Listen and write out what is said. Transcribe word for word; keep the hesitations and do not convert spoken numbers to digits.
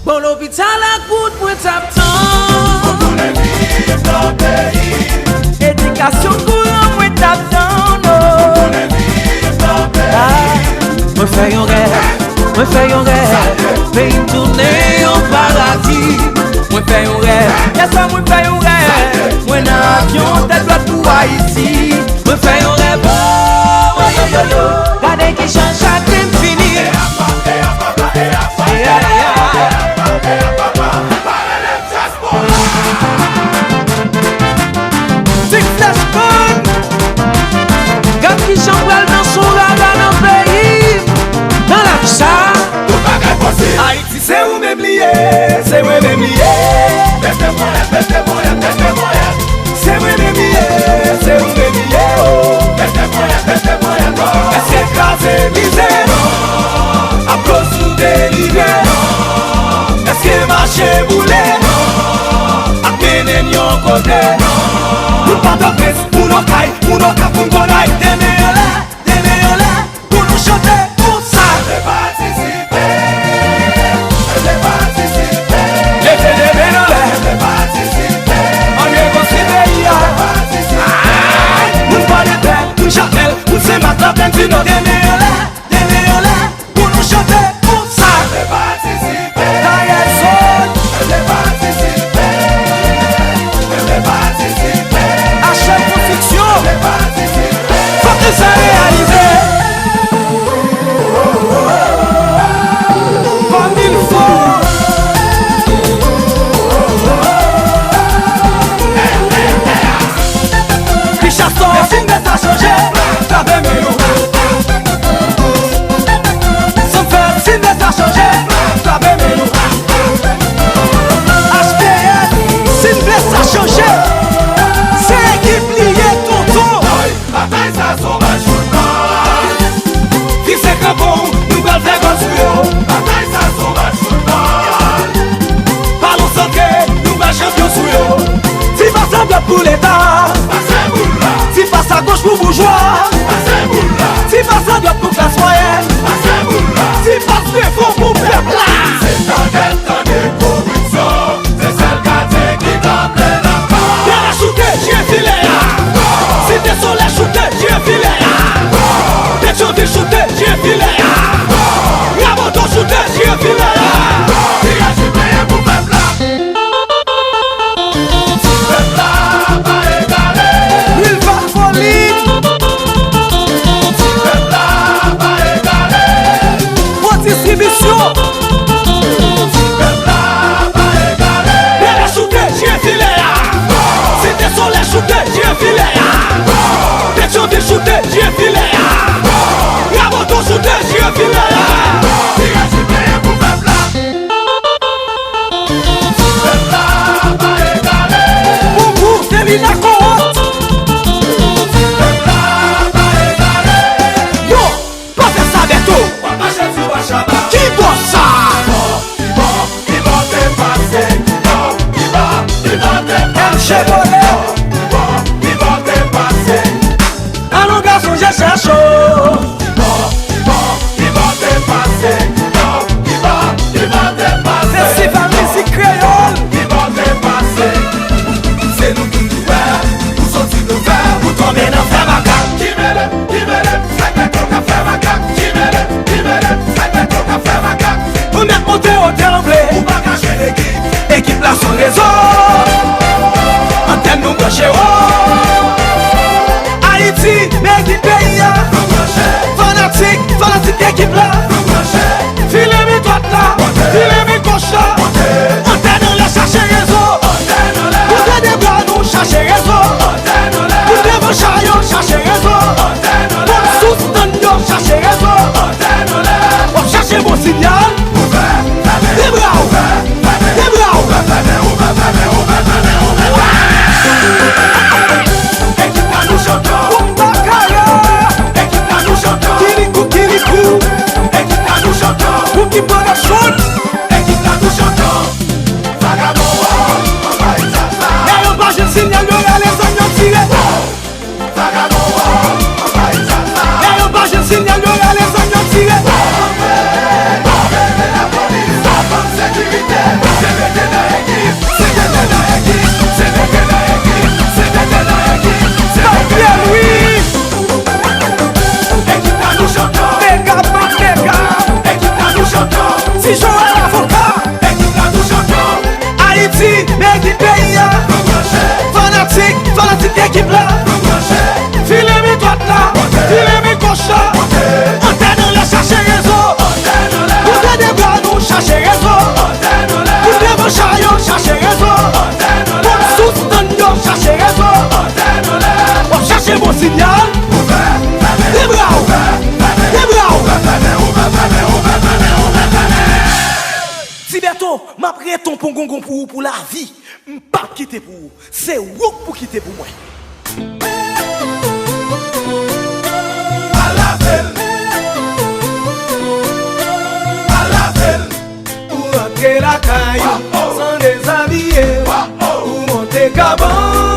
Bon, lopital ak wout mwen t ap tann. Edikasyon kouran mwen t ap tann, oh. Ah, mwen fè yon rèv, mwen fè yon rèv, peyi m tounen yon paradi. Mwen fè yon rèv, yèswa mwen fè yon rèv. Mwen nan avyon, tèt dwat pou Ayiti. Mwen fè yon rèv, oh, oh, yo, yo, yo. Gade kijan chagren m fini. Yeah, yeah. Ti Flèch Band, gad kijan pral danse yon raga nan peyi m, nan lach sa. Tout bagay posib. Ayiti se ou menm li ye, se mwen menm li ye. Mete mwen, mete mwen, mete mwen. Se mwen menm li ye, se ou menm li ye, oh. Mete mwen, mete mwen, oh. Èske kraze mizè? Non. Ap konstwi delivre? Non. Èske mache boule? Non. Ap mennen n yon kote? Non. Moun Pòtoprens, moun Okay, moun Okap, moun Gonayiv, de men anlè, de men anlè, pou nou chante konsa. Mwen vle patisipe, mwen vle patisipe. Leve de men anlè. Mwen vle patisipe. Ann rekonstwi peyi a. Mwen vle patisipe. Ay, moun Pòdepè, moun Chapèl, moun Senmak, Laplèn, Dinò, de men anlè, de men anlè, pou nou chante konsa. Mwen vle patisipe. Dayè zòn. Mwen vle patisipe. Mwen vle patisipe. Ache konstriksyon. Mwen vle patisipe. Fòk ke sa reyalize. Kòm il fo. Richard Star, si n vle sa chanje, frape men nou. Sanfèl, si n vle sa chanje, frape men nou. H P S, si n vle sa chanje, se ekip li ye, tonton. Batay sa se yon match foutbòl. Fikse kranpon, nou pral fè gòl sou yo. Batay sa se yon match foutbòl. Balon santre, nou pral chanpyon sou yo. Ti pas adwat pou Leta. Pase boul la. Ti pas agoch pou boujwa. Pase boul la. Ti pas adwat pou klas mwayèn. Pase boul la. Ti pas defo pou pèp la. Se tande, tande koripsyon. Se sèl gadyen ki kanpe nan kò. Pèlè choute, jwe filè a. Site Solèy choute, jwe filè a. Petyonvil choute, jwe filè a. Raboto choute, jwe filè a. Tiraj li peye pou pèp la. Ti pèp la pa egare. Vilva Foli. Ti pèp la pa egare. Bon distribisyon. Ti pèp la pa egare. Pèlè choute, jwe filè a. Site Solèy choute, jwe filè a. Petyonvil choute, jwe filè a. Raboto choute, jwe filè a. Tiraj li peye pou pèp la. Ti pèp la pa egare. Boubou, Selina Kowòt. Ti pèp la pa egare. Yo, pa fè sa, Bèto. W ap mache sou Bachaba. Ki bò sa? Ki bò, ki bò te pase? Ki bò, ki bò, ki bò te pase? M J Bonè. Ki bò, ki bò, ki bò te pase? Alon gason, je chèche w. Ki bò, ki bò, ki bò te pase? Ki bò, ki bò, ki bò te pase? Festival mizik kreyòl. Ki bò te pase? Se nou tout ki wè, ou soti nan fè, ou tonbe nan fè makak. Ki mele, ki mele, fè tèt ou ka fè makak. Ki mele, ki mele, fè tèt ou ka fè makak. Ou mèt monte otèl anble. Ou pa kache lekip. Ekip la se yon rezo. Ant Gongon pou ou pou lavi. M p ap kite pou ou. Se ou k pou kite pou mwen. Pa lave l. Pa lave l. Ou rantre lakay ou san dezabiye. Ou monte kabann.